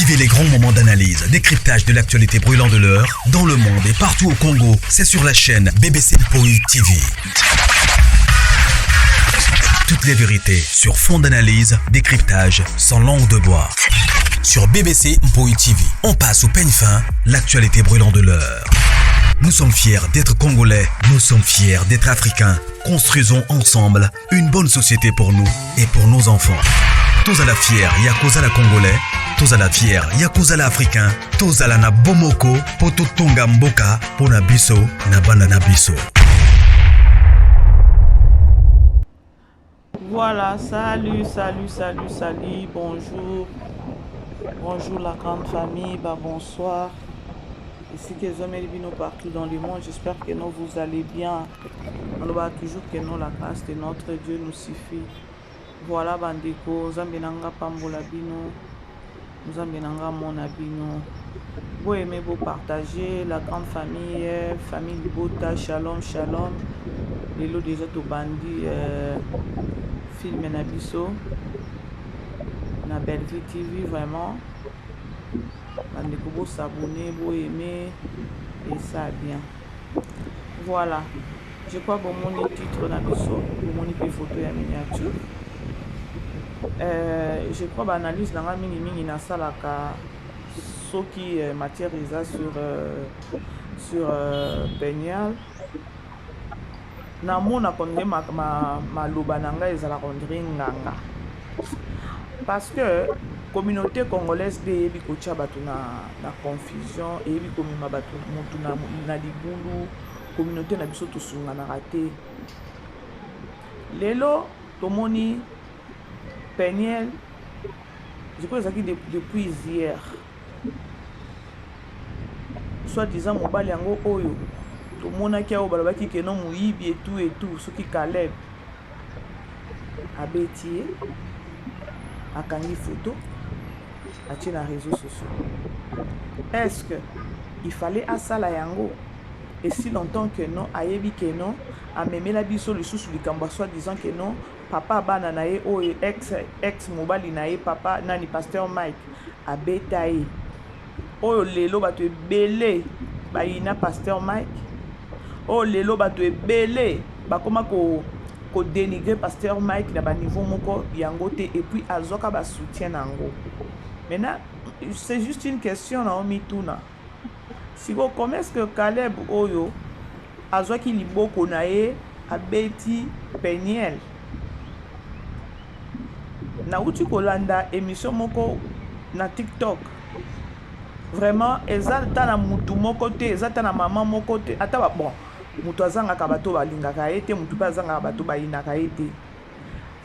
Vivez les grands moments d'analyse, décryptage de l'actualité brûlante de l'heure, dans le monde et partout au Congo. C'est sur la chaîne BBC Mpoi TV. Toutes les vérités sur fond d'analyse, décryptage, sans langue de bois. Sur BBC Mpoi TV, on passe au peigne fin l'actualité brûlante de l'heure. Nous sommes fiers d'être Congolais, nous sommes fiers d'être Africains. Construisons ensemble une bonne société pour nous et pour nos enfants. Tozala fiers ya kozala Congolais, tozala fiers ya kozala Africain, tozala na bomoko po totonga mboka pona biso na bana na biso. Voilà, salut, salut, salut, salut, bonjour. Bonjour la grande famille, bah bonsoir. Ici que les bino partout dans le monde, j'espère que nous vous allez bien. On va toujours que nous la grâce de notre Dieu nous suffit. Voilà bandeko, Nzambe na nga pambola bino. Nzambe na nga mona bino. Bo aimer, bo partager la grande famille, famille Libota, shalom, shalom. Lelo déjà tobandi film na biso na Bellevue TV vraiment. Bandeko bo s'abonner, bo aimer et ça bien. Voilà. Je crois bomoni titre na biso, bomoni pe photo ya miniature. Je crois ba analyse na nga mingi mingi nasalaka soki matière eza sur Peniel. Namonaka nde maloba na ngai ezalaka on dirait nganga, parce que communauté congolaise nde eyebi kotia bato na confusion, eyebi komema bato motu na libulu. Communauté na biso tosunganaka te. Lelo tomoni Peniel, je crois ezalaki depuis hier, soit disant mobali yango oyo tomonaki awo balobaki que non, moyibi etu etu, soki Caleb abeti ye, akangi photo, atie na réseaux sociaux. Est-ce que il fallait asala yango? Et si longtemps que non, ayebi que non, amemela biso lisusu likambo ya soit disant que non, papa bana na ye oyo ex mobali na ye, papa nani, pasteur Mike, abeta ye. Oyo lelo bato ebele bayina pasteur Mike, oyo lelo bato ebele bakoma kodénigrer pasteur Mike na baniveau moko yango te. Et puis azwaka basoutien na yango. Maintenant, c'est juste une question na omituna sikoyo: comment est ce que Caleb oyo azwaki liboko na ye, abeti Peniel? Nauti kolanda émission moko na TikTok. Vraiment, eza ata na mutu moko te, eza ata na mama moko te, ata bon, moto azangaka bato balingaka ye te, motu mpe azangaka bato bayinaka ye te.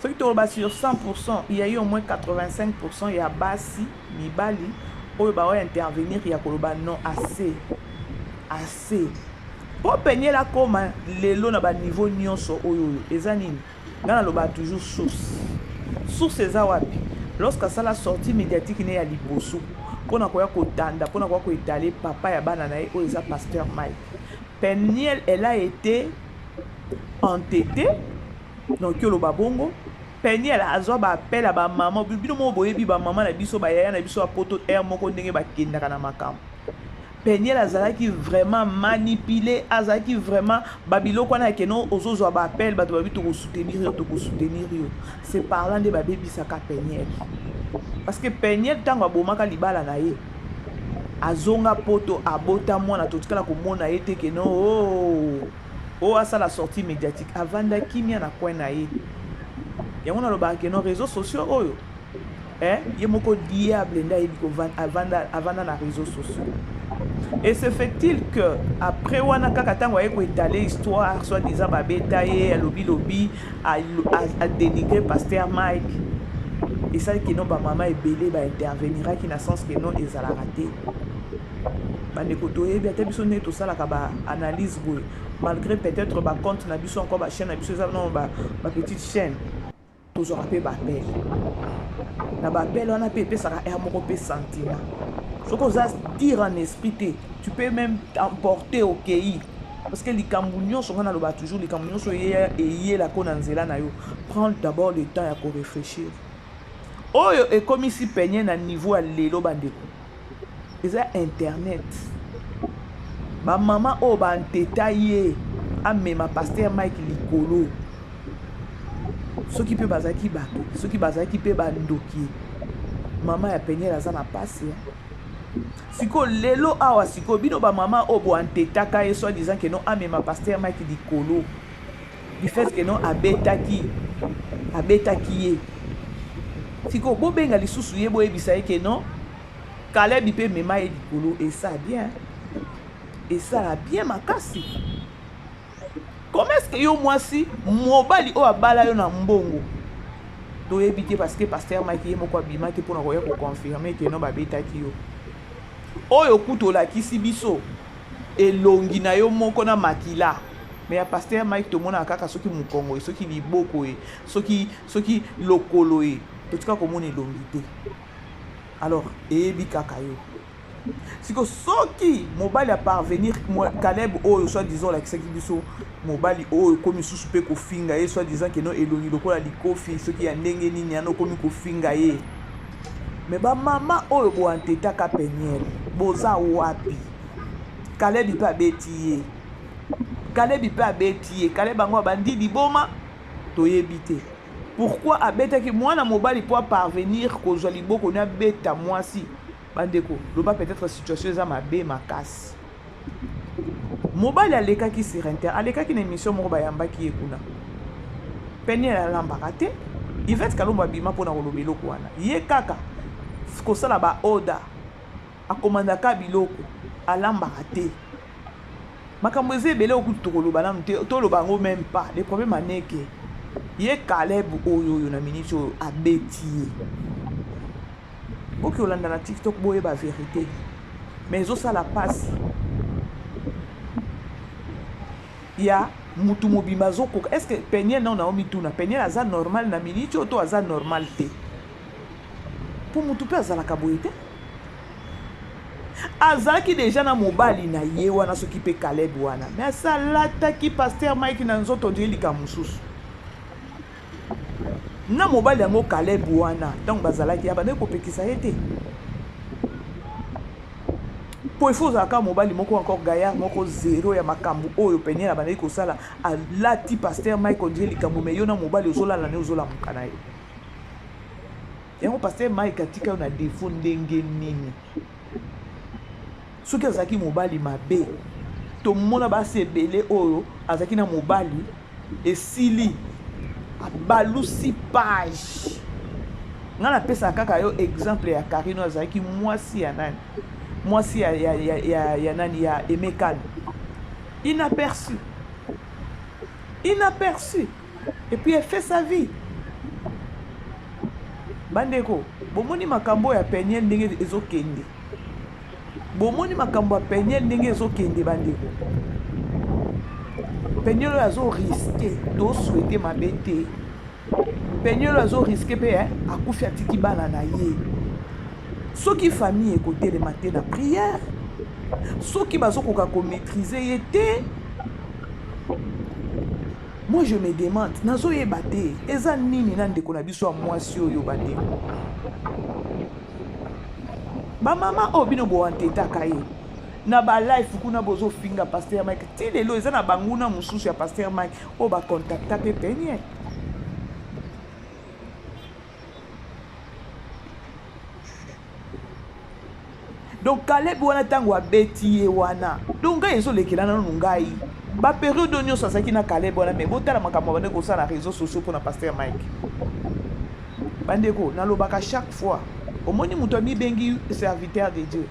Soki toloba sur 100, il y a eu au moins 85 ya basi, mibali oyo baoyo intervenir ya koloba non, assez, assez. Mpo Peniel akóma lelo na baniveau nyonso oyo, oyo eza nini? Ngai naloba toujours source. Source eza wapi? Lorsque asala sortie médiatique ne ya liboso mpona koya kotanda, mpona koya koétaler papa ya bana na ye oyo eza pasteur Mike, Peniel, elle a été entêtée. Donc oloba bongo, Peniel azwa baappel ya bamama. Bino moko boyebi bamama na biso, bayaya na biso ya poto, aire moko ndenge bakendaka na makambo. Peniel azalaki vraiment manipulé, azalaki vraiment babiloko wana yake no, ozozwa baappel, bato babi tokosoutenir yo, tokosoutenir yo. C'est par là nde babebisaka Peniel, parce que Peniel, ntango abomaka libala na ye, azonga poto, abota mwana, totikala komona ye te que non, oh, oyo asala sortie médiatique. Avanda kimia na coin na ye. Yango nalobaka que non, réseaux sociaux oyo, ye moko diable nde ayebi avanda na réseaux sociaux. Et se fait-il que après wana kaka, ntango aye koétaler histoire, soit disant babeta ye, alobi lobi, adénigrer pasteur Mike, esali que non, bamama ebele bainterveniraki na sens que non, ezalaka te. Bandeko, toyebi ata biso ndenge tosalaka baanalyse boye, malgré peut-être bacompte na biso, encore bachaîne na biso eza non bapetite chaîne, tozwaka mpe baappel. Na baappel wana mpe epesaka aire moko mpe sentiment. Soki oza dire en esprit te, tu peux même t'emporter okei, parce que likambo nyonso, ngai naloba toujours, likambo nyonso eyelako na nzela na yo, prendre d'abord le temps ya koréfléchir. Oyo ekomisi Penielle na niveau ya lelo bandeko eza internet. Ba mama oyo ba enteta ye amema pasteur Mike likolo. Soki pe bazalaki bato, soki bazalaki pe ba ndoki, mama ya Penielle aza na pasi. Sikoyo lelo awa sikoyo bino ba mama oyo bo entetaka ye soit disant que non amema pasteur Mike likolo. Du fait que non abetaki abetaki ye sikoyo bobenga lisusu ye boyebisa ye que non Caleb mpe mema ye likolo esala bien esala bien makasi. Comment est-ce que yo mwasi mobali oyo abala yo na mbongo toyebi te parce que pasteur Mike ye moko abima te mpona koya koconfirme que non babetaki yo oyo kutu olakisi biso elongi na yo moko na makila mais ya pasteur Mike tomonaka kaka soki mokongo ye soki liboko ye soki soki lokolo ye totika komona elongi te alors eyebi kaka yo siko soki mobali a parvenir Caleb oyo soit disant olakisaki biso mobali oyo okomi susu mpe kofinga ye soit disant keno elongi lokola likofi soki ya ndenge nini yana okomi kofinga ye me bamama oyo boantetaka Peniel boza wapi? Caleb mpe abeti ye, Caleb mpe abeti ye. Caleb yango abandi liboma toyebi te pourquoi abetaki mwana mobali mpo aparvenir kozwa liboko ni abeta mwasi. Bandeko loba peut-être situation eza mabe makasi. Mobali alekaki sur inter, alekaki na émission moko bayambaki ye kuna. Peniel alambaka te. Yvette Kalombo abima mpona koloba eloko wana. Ye kaka kosala ba order, akomandaka biloko, alambaka te. Makambo eza ebele okutu tokoloba nanu te, toloba yango même pas. Le problème aneke ye Caleb oyo oyo na minute oyo abeti ye. Boki olanda na TikTok boyeba verite. Mais ezosala pasi ya mutu mobimba azokoka. Est-ce que Peniel nao nao mituna Peniel aza normal na minute oyo to aza normal te? Po mutu pe azalaka boye te. Azalaki deja na mobali na ye wana soki pe Caleb wana. Mais asalataki pasteur Mike na nzoto ondire likambo mosusu. Na mobali yango Caleb wana ntango bazalaki abandaki kopekisa ye te po il faut ozalaka mobali moko encore gaillard moko zero ya makambo oyo Peniel abandaki kosala alati pasteur Mike ondire likambo me yo na mobali ozolala na ye ozolamuka na ye yango pasteur Mike atika yo na defaut ndenge nini soki azalaki mobali mabe tomona basi ebele oyo azalaki na mobali esili abalusi page ngai napesaka kaka yo exemple ya Karine azalaki mwasi ya nani mwasi ya, ya, ya, ya, ya nani ya Emekano inaperçu inaperçu et puis elle fait sa vie bandeko bomoni makambo ya Peniel ndenge ezokende bomoni makambo ya Peniel ndenge ezokende bandeko Peniel oyo azo risque tosouhaite mabe te Peniel oyo azo risque mpe eh, akufi atiki bana na ye soki famille ekotelema te na prière soki bazokoka komaîtrise ye te moi je me demande nazoyeba te eza nini na ndeko na biso ya mwasi oyo bandeko bamama oyo bino boantetaka ye na balife kuna bozofinga pasteur Mike ti lelo eza na banguna mosusu ya pasteur Mike oyo bacontacta mpe Peniel donc Caleb wana ntango abeti ye wana donc ngai ezolekela nanu ngai baperiode oyo nyonso azalaki na Caleb wana me botala makambo abandaki kosala na réseau sociaux mpona pasteur Mike bandeko nalobaka chaque fois omoni moto amibengi serviteur de Dieu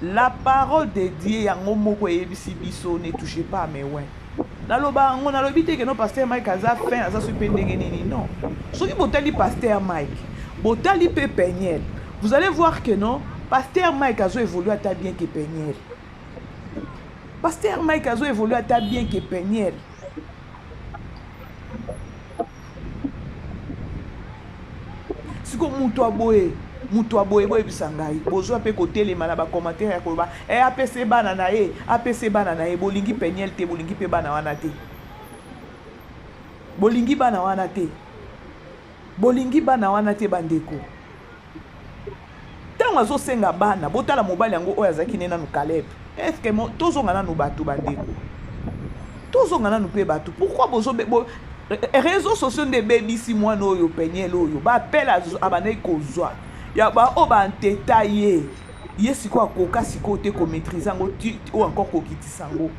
la parole de Dieu yango moko eyebisi biso ne touchez pas à mes oints naloba yango nalobi te ke no pasteur Mike aza fin aza soki mpe ndenge nini non soki botali pasteur Mike botali mpe Peniel vous allez voir que non pasteur Mike azo évolue ata bien que Peniel pasteur Mike azo évolue ata bien que Peniel siko moto aboye moto aboye boyebisa ngai bozwa mpe kotelema na bacommentaire ya koloba e apese bana na ye apese bana na ye bolingi Peniel te bolingi mpe bana wana te bolingi bana wana te bolingi bana wana te bandeko. Ntango azosenga bana, botala mobali yango oyo azalaki ne nanu Caleb. Est-ce que tozonga nanu bato bandeko? Tozonga nanu mpe bato. Pourquoi bozo bo, réseaux sociaux nde ebebisi mwana oyo Peniel oyo ba appel abandaki kozwa ya ba oyo banteta ye ye sikoyo akoka sikoyo te komaîtrise yango oyo encore kokitisa yango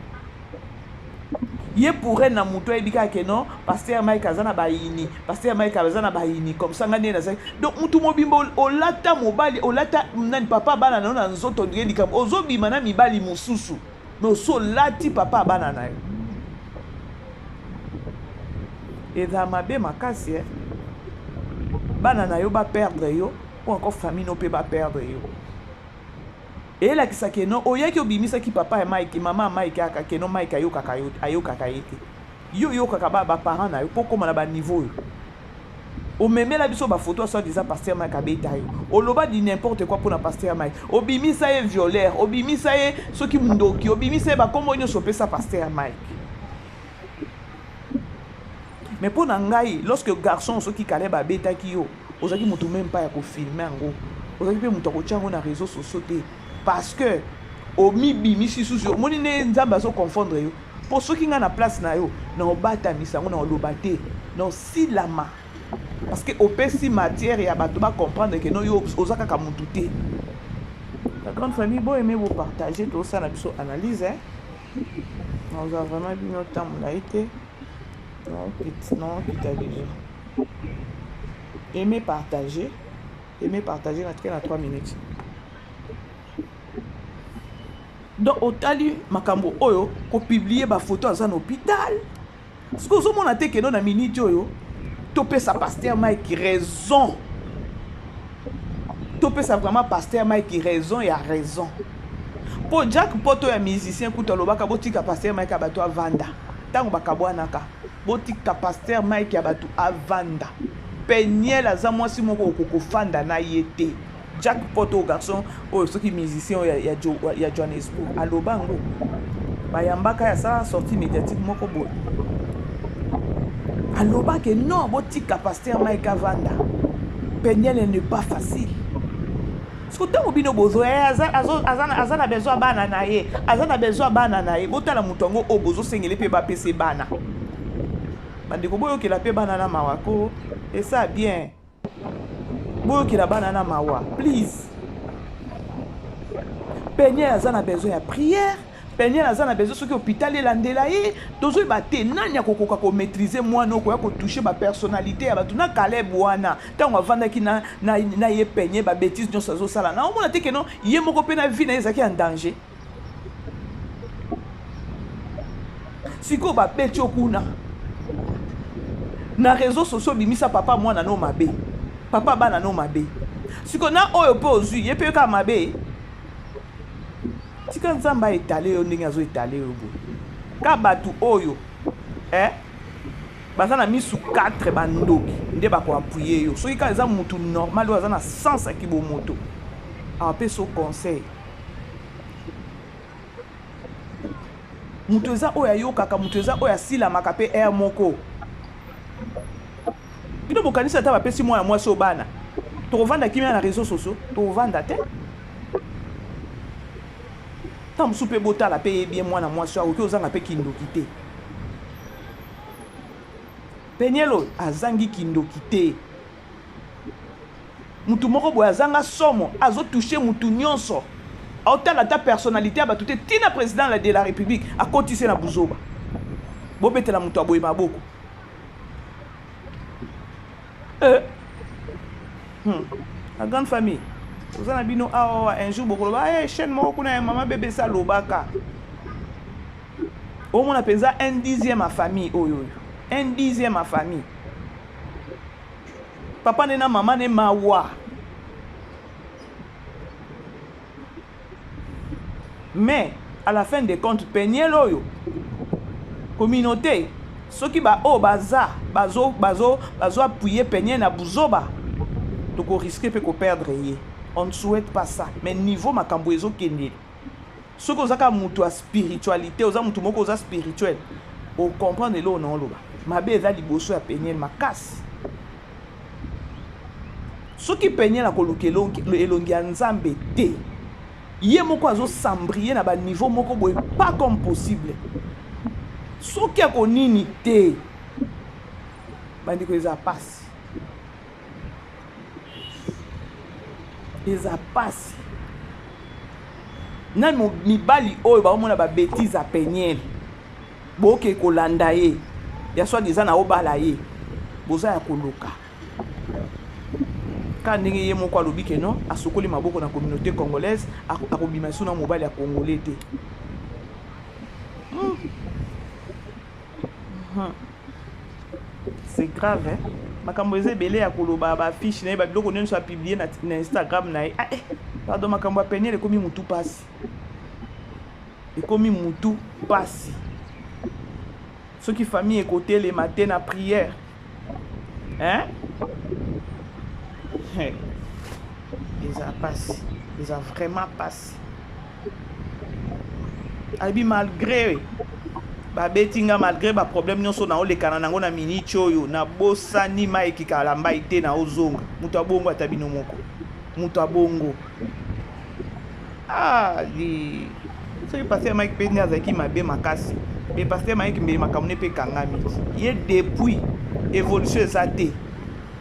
ye pour elle na moto ayebi kaka ke non, pasteur Mike aza na bayini, pasteur Mike aza na bayini comme ça nga nde nazali. Donc motu mobimba olata mobali, olata nani papa bana na yo na nzoto, ndenge likambo ozobima na mibali mosusu, mais osi olati papa bana na yo, eza mabe makasi eh? Bana na yo baperdre yo ou encore famille no mpe baperdre yo. Eyelakisa ke no oyaki obimisaki papa ya Mike, mama ya Mike, aka ke no Mike ayokaka yo, ayokaka ye te. Yo oyokaka ba baparent na yo mpo okóma na baniveau oyo omemela biso bafoto ya soi-disant pasteur Mike abeta yo, oloba di n'importe quoi mpona pasteur Mike, obimisa ye violeur, obimisa ye soki ndoki, obimisa ye bakombo nyonso opesa pasteur Mike. Mais mpo na ngai, lorsque garçon soki Caleb abetaki yo, ozalaki motu même pas ya kofilme yango, ozalaki mpe moto akotia yango na réseaux sociaux te, parce que omibimisi susu. Omoni nde Nzambe azoconfondre yo, mpo soki ngai na place na yo, na obatamisa yango, na oloba te, na osilama, parce que opesi matière ya bato bacomprendre ke no, yo oza kaka motu te. La grande famille, boaime, bopartage, tosala biso analyse, eh? Naozwa vraiment bino ntango molai te, naokita déjà. Aimez, partager, aimez, partager. Natika na 3 minutes. Donc otali makambo oyo, kopublier bafoto aza na hôpital, soki ozomona te kendo na minute oyo topesa pasteur Mike raison, topesa vraiment pasteur Mike raison ya raison, mpo Jack Poto ya musicien kutu alobaka: botika pasteur Mike ya bato avanda. Ntango bakabwanaka, botika pasteur Mike ya bato avanda, Peniel aza mwasi moko okokofanda na ye te. Jack Poto, garçon oyo soki musicien oyo ya Johannesburg, aloba yango, bayambaka ya asala sortie médiatique moko boye, aloba ke non, botika pasteur Mike avanda, Peniel n'est pas facile. Soki ntango bino bozoya, aza na besoin bana na ye, aza na besoin bana na ye. Botala moto yango oyo bozosengeli mpe bapesa bana. Bandeko, boyokela mpe bana na mawa ko, esa bien, boyokela bana na mawa, please. Peniel aza na besoin ya prière, Peniel aza na besoin soki hôpital elandela ye. Tozoyeba te nani akokoka komaîtrise mwana okoya kotouche bapersonnalité ya bato na Caleb wana. Ntango avandaki na ye Peniel, babêtises nyonso azosala, na omona te keno ye moko mpe na vie na ye ezalaki en danger. Sikoyo babeti yo kuna na réseau sociaux, obimisa papa mwana no mabe, papa bana no mabe. Sikoyo na oyo mpe ozwi ye mpe kaka mabe. Tika Nzambe aetale yo ndenge azoetale yo boye. Ka bato oyo, eh? Baza na misu 4, bandoki nde bakoappuyer yo. Soki kaka eza mutu normal oyo aza na sens ya kibomoto, apesa yo conseil. Moto eza oyo ayokaka, moto eza oyo asilamaka mpe aire moko. Bino bokanisi ata bapesi mwana mwasi oyo bana, tokovanda kimia na réseau sociaux? Tokovanda te. Ntango mosusu mpe botala mpe ye bien, mwana mwasi oyo akoki ozanga mpe kindoki te. Peniel oyo azangi kindoki te. Mutu moko boye azanga somo, azotouche mutu nyonso, aotala ata personnalité ya bato te, ntina président de la République akotisi na buzoba. Bobetela moto aboye maboko. La grande famille, toza na bino awa. Un jour bokoloba hey, chaîne moko kuna ya mama bebe alobaka. Omona mpenza un dixième ya famille oyo, oyo un dixième ya famille, papa ne na mama ne, mawa. Mais à la fin des comptes, Peniel oyo, communauté, soki baoyo baza bazo bazo bazo appuyer Peniel na buzoba, tokorisquer mpe koperdre ye. On ne souhaite pas ça, mais niveau makambo ezokendeli, soki oza kaka moto ya spiritualité, oza motu moko oza spirituel, ocomprendre eloko na oloba. Mabe eza liboso ya Peniel makasi. Soki Penielle akoluka elongi ya Nzambe te, ye moko azo s'embriller na ba niveau moko boye pas comme possible. Soki ako nini te, bandeko eza pasi. Eza pasi. Na mibali oyo baomona ba bêtises ya Penielle, boke kolanda ye ya soit disant na obala ye, boza ya koloka. Kaka ndenge ye moko alobi ke non, asokoli maboko na communauté congolaise, akobima lisusu na mobali ya congolais te. C'est grave, hein? Makambo eza ebele ya koloba, ba affiche na ye, ba biloko nyonso apublie na Instagram na ye. Ah, eh, pardon, makambo ya Penielle ekomi mutu pasi. Ekomi mutu pasi. Soki famille ekotelema te na prière. Hein? Hey. Eza pasi. Eza vraiment pasi. Alobi malgré babeti nga, malgré ba problème nyonso naolekana nango na miniti oyo, nabosani Mike Kalambai te, naozonga. Moto abongo ata bino moko. Moto abongo. Ah, di. Soki pasteur Mike mpe nde azalaki mabe makasi, mais pasteur Mike mbele makambo ne mpe ekangami. Ye depuis évolution eza te.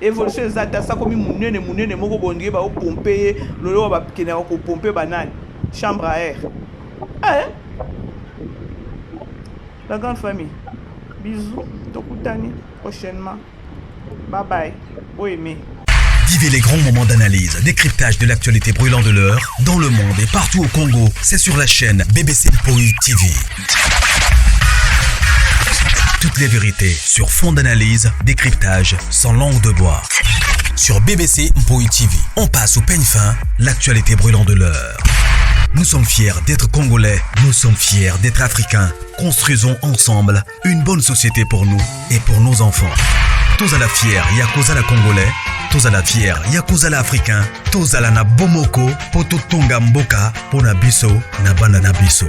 Évolution eza te, asakomi monene monene moko bondike baopompe ye lolo bakendaka kopompe banani chambre à air. Eh? La grande famille. Bisous. Tokutani prochainement. Bye bye. Bo aimer. Vivez les grands moments d'analyse, décryptage de l'actualité brûlante de l'heure, dans le monde et partout au Congo. C'est sur la chaîne BBC Mpoi TV. Toutes les vérités sur fond d'analyse, décryptage, sans langue de bois. Sur BBC Mpoi TV, on passe au peigne fin l'actualité brûlante de l'heure. Nous sommes fiers d'être Congolais, nous sommes fiers d'être Africains. Construisons ensemble une bonne société pour nous et pour nos enfants. Tozala fier ya kozala Congolais, tozala fier ya kozala Africain, tozala na bomoko po totonga mboka pona biso na bana na biso.